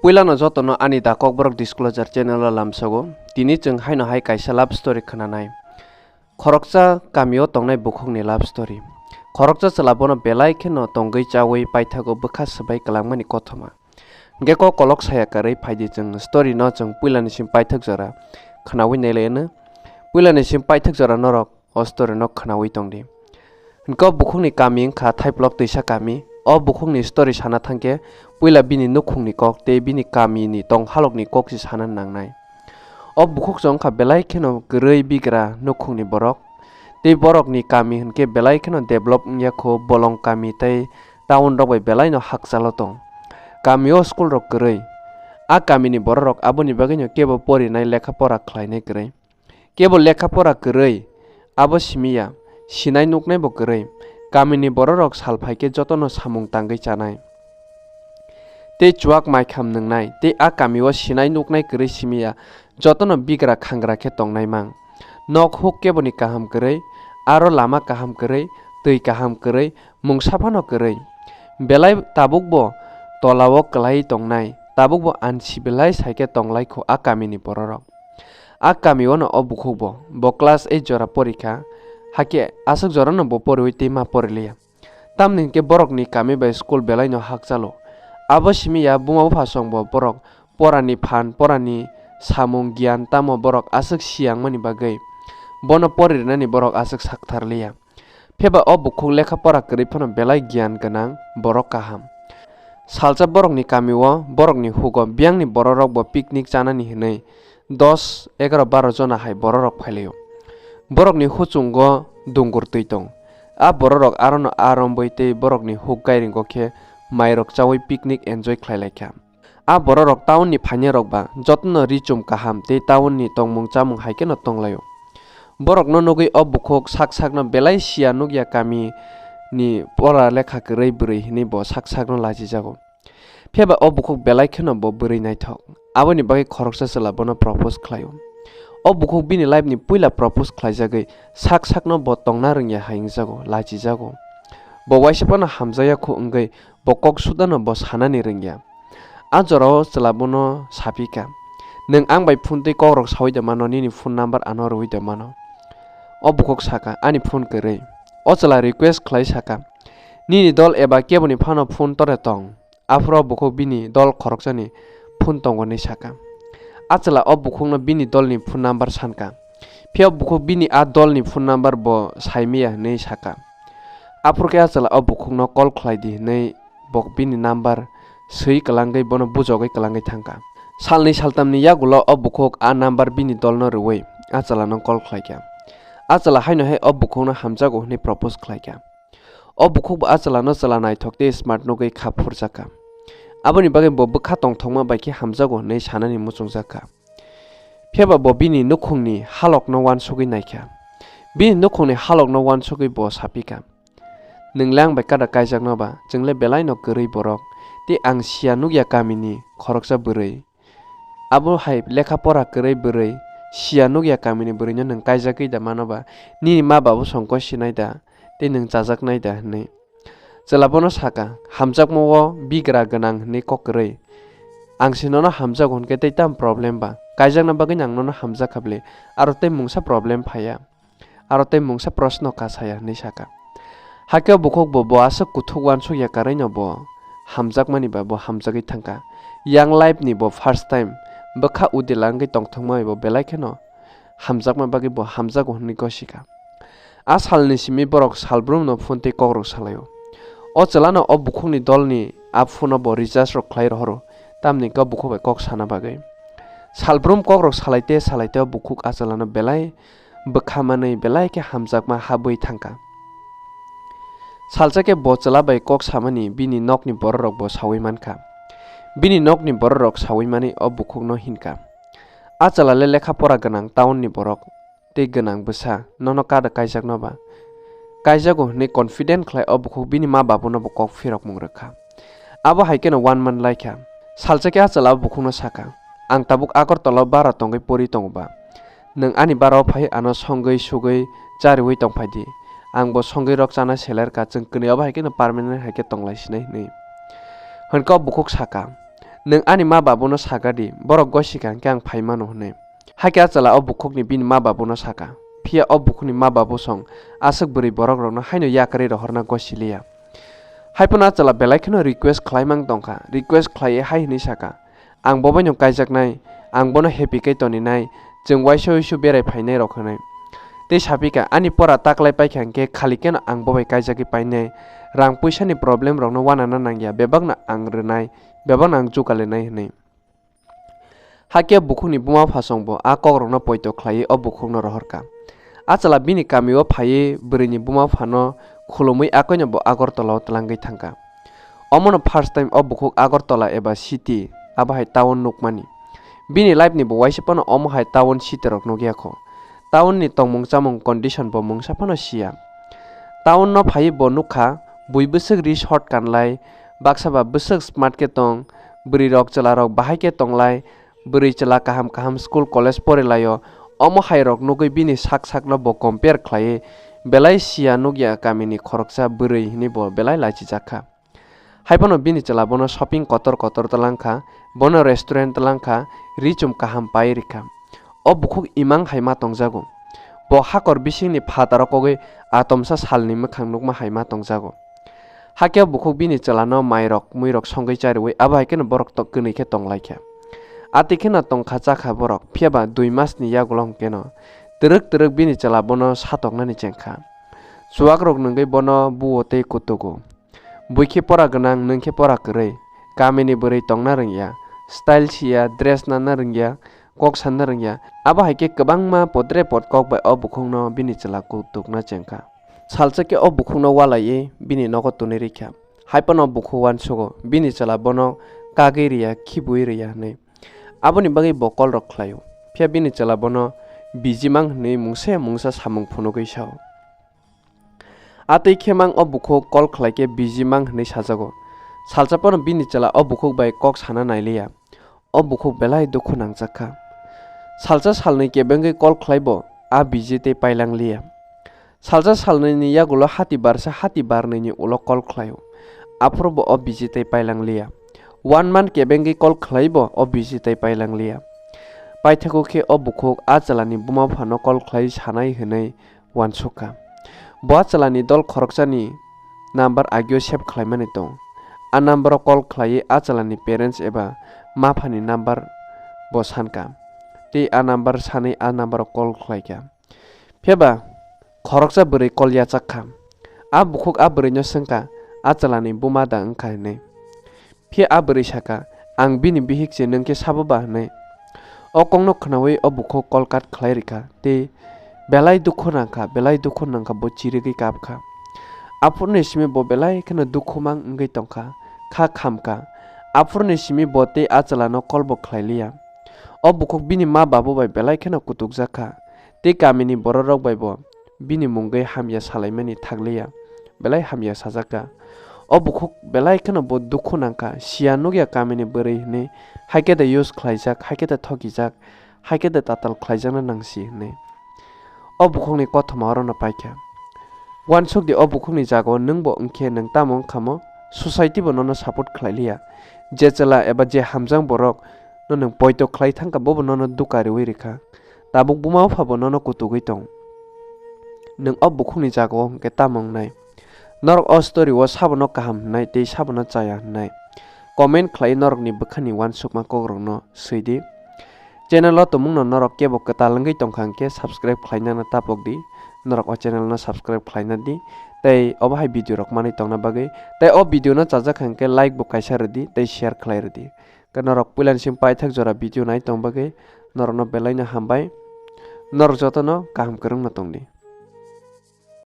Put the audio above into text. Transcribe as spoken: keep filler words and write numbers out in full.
Puilano jotono ani Da Kokborok Disclosure channel o lamsogo. Tini chwng haino hai kaisa love story khwnanai. Khoroksa kamio tongnai bukhukni love story. Khoroksa chwla bono belai kheno tongwi chawi paithago bwkha swbai kwlangmani kothoma. Hwnkhe kok kolok saya kwrwi phaidi chwng story no chwng puilani sim paithak jora khwnawi nailaiano. Puilani sim paithak jora norok o story no khwnawi tongdi. Hwnkhe o bukhukni kami wngkha Thaiplok twisa kami. O bukhukni story sana thangkhe puila bini nukhungni kok tei bini kamini tonghalokni kok se sana nangnai. O bukhuk se wngkha belai kheno kwrwi bigra nukhungni borok. Tei borokni kami hwnkhe belai kheno develop wngya kho, bolong kami tei town rok bai belai no hakchalo tong. Kami o school rok kwrwi. A kamini borok rok aboni bagwi no kebo porinai lekha pora khlainai kwrwi. Kebo lekha pora kwrwi, abo simi ya, sinai nuknai bo kwrwi. Kamini borok rok sal phaikhe jotono samung tangwi chanai. Tei chuak maikham nwngnai, tei a kamio sinai nuknai kwrwi simi ya, jotono bigra khangra khe tongnai mang. Nok huk keboni kaham kwrwi, aro lama kaham kwrwi, twi kaham kwrwi, mungsa phano kwrwi. Belai tabukbo tolao kwlaiwi tongnai, tabukbo ansi belai saikhe tonglai kho a kamini bororok. A kamio no o bukhukbo, bo class eight jora porikha, hakhe aswk jorano bo poriwi tei ma poriliya. Tamni hwnkhe borokni kami bai school belai no hakchalo. Abo simi ya buma buphasongbo borok porani phan, porani samung giyan tamo borok aswk siyangmani bagwi bono poririnani borok aswk saktharliya. Pheba o bukhuk lekha pora kwrwi phano belai giyan gwnang borok kaham. Salsa borokni kamio borokni hugo biyangni bororokbo picnic chanani hwnwi dos, egaroh, baro jona hai bororok phailaio. Borokni huchungo dungur twi tong. A bororok arono a rombwi tei borokni huk gairingo khe mairok chaui picnic enjoy khlailaikha. A bororok town ni phainairok ba jotono ri chum kaham tei town ni tongmung chamung hai kheno tonglaio. Borokno nugwi o bukhuk sak sakno belai siya nukya kami ni pora lekha kwrwi bwrwi hinwi bo sak sakno lachijago. Pheba o bukhuk belai kheno bo bwrwi naithok. Aboni bagwi khoroksa chwla bono propose khlaio. O bukhuk bini life ni puila propose khlaijagwi sak sakno bo tongna rwngya hai wngjago, lachijago. Bo waisa phano hamjakya khu wngwi bo kok sudano bo sanani rwngya. A jorao chwla bono sapikha, "Nwng ang bai phone twi kokrok saui da mano, nini phone number ano rwui da mano." O bukhuk saka, "Ani phone kwrwi." O chwla request khlai saka, "Nini dol eba keboni phano phone tore tong?" Aphuru o bukhuk bini dol khoroksani phone tongo hinwi saka. A chwla o bukhukno bini dolni phone number sanka. Phiya bukhuk bini a dolni phone number bo saimaya hinwi saka. Aphuru khe a chwla o bukhukno call khlai di hinwi bo bini number swi kwlangwi bono bujogwi kwlangwi thangkha. Salni saltamni yagulo o bukhuk a number bini dolno rwui a chwlano call khlaikha. A chwla haino hai o bukhukno hamjago hinwi propose khlaikha. O bukhuk bo a chwlano chwla naithok tei smart nugwi kha phurjakha. Aboni bagwi bo bwkha tongthokma bai khe hamjago hinwi sanani muchungjakha. Phiyaba bo bini nukhungni halokno uansugwi naikha. Bini nukhungni halokno uansugwi bo sapikha, "Nwng le ang bai kada kaijakno ba, chwng le belai no kwrwi borok, tei ang siya nukya kamini khoroksa bwrwi. Abo hai lekha pora kwrwi bwrwi, siya nukya kamini bwrwino nwng kaijagwi da mano ba, nini ma babu songkho sinai da, tei nwng chajaknai da?" hinwi. Chwla bono saka, "Hamjakmao bigra gwnang hinwi kok kwrwi. Ang se nono hamjago hinkhe tei tamo problem ba? Kaijakna bagwino ang nono hamjak kha bwle, aro tei mungsa problem phaiya, aro tei mungsa proshno kasaya," hinwi saka. Hakhe o bukhuk bo, bo aswk kuthuk uansukya karwino bo hamjakmani ba bo hamjagwi thangkha. Yang life ni bo first time bwkha udila wngwi tongthokma bai bo belai kheno hamjakma bagwi bo hamjago hinwi gosikha. A salni simi borok salbrumno phone tei kokrok salaio. O chwlano o bukhukni dolni a phone-o bo recharge rok khlai rohoro, tamni hwnkhe o bukhuk bai kok sana bagwi. Salbrum kokrok salai te salai te o bukhuk a chwlano belai bwkha manwi belai khe hamjakma habwi thangkha. Salsa khe bo chwla bai kok samani bini nokni bororok bo saui mankha. Bini nokni bororok saui mani o bukhukno hinkha, "A chwla le lekha pora gwnang, town ni borok tei gwnang bwsa, nono kada kaijakno ba?" Kaijago hinwi confident khlai o bukhuk bini ma babuno bo kok phirokmung rwkha. Abo hai kheno one month laikha. Salsa khe a chwla o bukhukno sakha, "Ang tabuk Agartala o bara tongwi pori tongo ba. Nwng ani bara o phai ano songwi sugwi chariwi tongphai di. Ang bo songwi rok chana seler ka, chwng kwnwi abo hai kheno permanent hai khe tonglai sinai," hinwi. Hwnkhe o bukhuk sakha, Nwng ani ma babuno saka di, borok gosi ka hwnkhe ang phai mano hwnwi. Hakhe a chwla o bukhukni bini ma babuno saka. Phiya o bukhukni ma babu song aswk bwrwi borokrokno haino yakarwi rohorna gosi liya. Hai phano a chwla belai kheno request khlai mang tongkha, request khlaiwi hai hwnwi saka, "Ang bo baino kaijaknai, ang bono happy khe toninai, chwng waisa uisu berai phainai rok hwnwi." Tei saphi kha, "Ani pora taklai paikha hwnkhe khali kheno ang bo bai kaijagwi painai, rang puisani problem rokno uanana nangya, bebakno ang rwnai, bebakno ang jugalinai," hwnwi. Hakhe bukhukni buma phasongbo a kokrokno poito khlaiwi o bukhukno rohorkha. A chwla bini kamio phaiwi bwrwini buma phano khulumwi akoino bo Agartala-o twlangwi thangkha. Omono first time o bukhuk Agartala eba city, abo hai town nukmani. Bini life ni bo waisa phano omo hai town city rok nukya kho. Town ni tongmung chamung condition bo mungsa phano siya. Town no phaiwi bo nukha, bui bwswk ri short kanlai, baksa ba bwswk smart khe tong, bwrwi rok chwla rok bahai khe tonglai, bwrwi chwla kaham kaham school college porilaio. Omo hai rok nugwi bini sak sakno bo compare khlaiwi belai siya nukya kamini khoroksa bwrwi hwnwi bo belai laichijak kha. Hai phano bini chwla bono shopping kotor kotor twlang kha, bono restaurant twlang kha, ri chum kaham pai rikha. O bukhuk imang hai ma tongjago. Bo hakor bisingni phataro kogwi atomsa salni mwkhang nukma hai ma tongjago. Hakhe o bukhuk bini chwlano mairok, muirok songwi chariwi abo hai kheno borok tok kwnwi khe tonglaikha. Atwi kheno tongkha chakha borok, phiyaba dui masni yagulo hwnkeno twrwk twrwk bini chwla bono satoknani chengkha. Chuwakrok nwngwi bono buo tei kutugo. Buikhe pora gwnang, nwngkhe pora kwrwi. Kamini bwrwi tongna rwngya, style siya, dress nanna rwngya, kok sanna rwngya. Abo hai khe kwbangma podre pod kok bai o bukhukno bini chwla kutukna chengkha. Salsa khe o bukhukno walaiwi bini nogo twnwi rikha. Hai phano bukhuk uansugo, bini chwla bono kagwi rwya, khibui rwya hwnwi. Aboni bagwi bo call rok khlaio. Phiya bini chwla bono busy mang hwnwi mungsa ya mungsa samung phunugwi sao. Atwi khe mang o bukhuk call khlai khe busy mang hwnwi sajago. Salsa phano bini chwla o bukhuk bai kok sana nailiya. O bukhuk belai dukhu nangjak kha. Salsa salnwi kebengwi call khlai bo a busy tei pailang liya. Salsa salnwini yagulo hati barsa hati barnwini ulo call khlaio. Aphuru bo o busy tei pailang liya. One month kebengwi call khlai bo o busy tei pailang liya. Paithago khe o bukhuk a chwlani buma buphano call khlai sanai hwnwi uansukha. Bo a chwlani dol khoroksani number agio save khlaimani tong. A number o call khlaiwi a chwlani parents eba maphani number bo sankha. Tei a number sanwi a number o call khlaikha. Phiya ba khoroksa bwrwi call yachak kha. A bukhuk a bwrwino swngkha, "A chwlani buma da wngkha?" hwnwi. Phiya a bwrwi saka, "Ang bini bihik se, nwng khe sabo ba?" hwnwi. O kokno khnaui o bukhuk call cut khlai rikha tei belai dukhu nangkha, belai dukhu nangkha, bo chirigwi kapkha. Aphuruni simi bo belai kheno dukhu mang wngwi tongkha, kha khamkha. Aphuruni simi bo tei a chwlano call bo khlai liya. O bukhuk bini ma babu bai belai kheno kutukjak kha tei kamini bororok bai bo bini mungwi hamya salaimani thakliya, belai hamya sajakha. O bukhuk belai kheno bo dukhu nangkha, siya nukya kamini bwrwi hwnwi, haikhe de use khlaijak, haikhe de thokijak, haikhe de tatal khlaijakna nangsi hwnwi. O bukhukni kothoma orono paikha. Uansukdi, o bukhukni jagao nwngbo wngkhe nwng tamo wngkhamo, society bo nono support khlailiya. Je chwla eba je hamjang borok no nwng poito khlai thangkha, bobo nono duka riwi rikha. Tabuk buma bupha bo nono kutugwi tong. Nwng o bukhukni jagao hwnkhe tamo wngnai? Norok o story o sabono kaham hwnnai tei sabono chaya hwnnai? Comment khlai norokni bwkhani uansukma kokrokno swidi. Channel o tumungno norok kebo kwtal wngwi tongkha hwnkhe subscribe khlainano tapokdi. Norok o channel no subscribe khlaina di tei obo hai video rok manwi tongna bagwi. Tei o video no chajak kha hwnkhe like bo kaisa rwdi tei share khlai rwdi. Khe norok puilani simi paithak jora video nai tong bagwi norokno belaino hambai. Norok jotono kaham kwrwngno tongdi.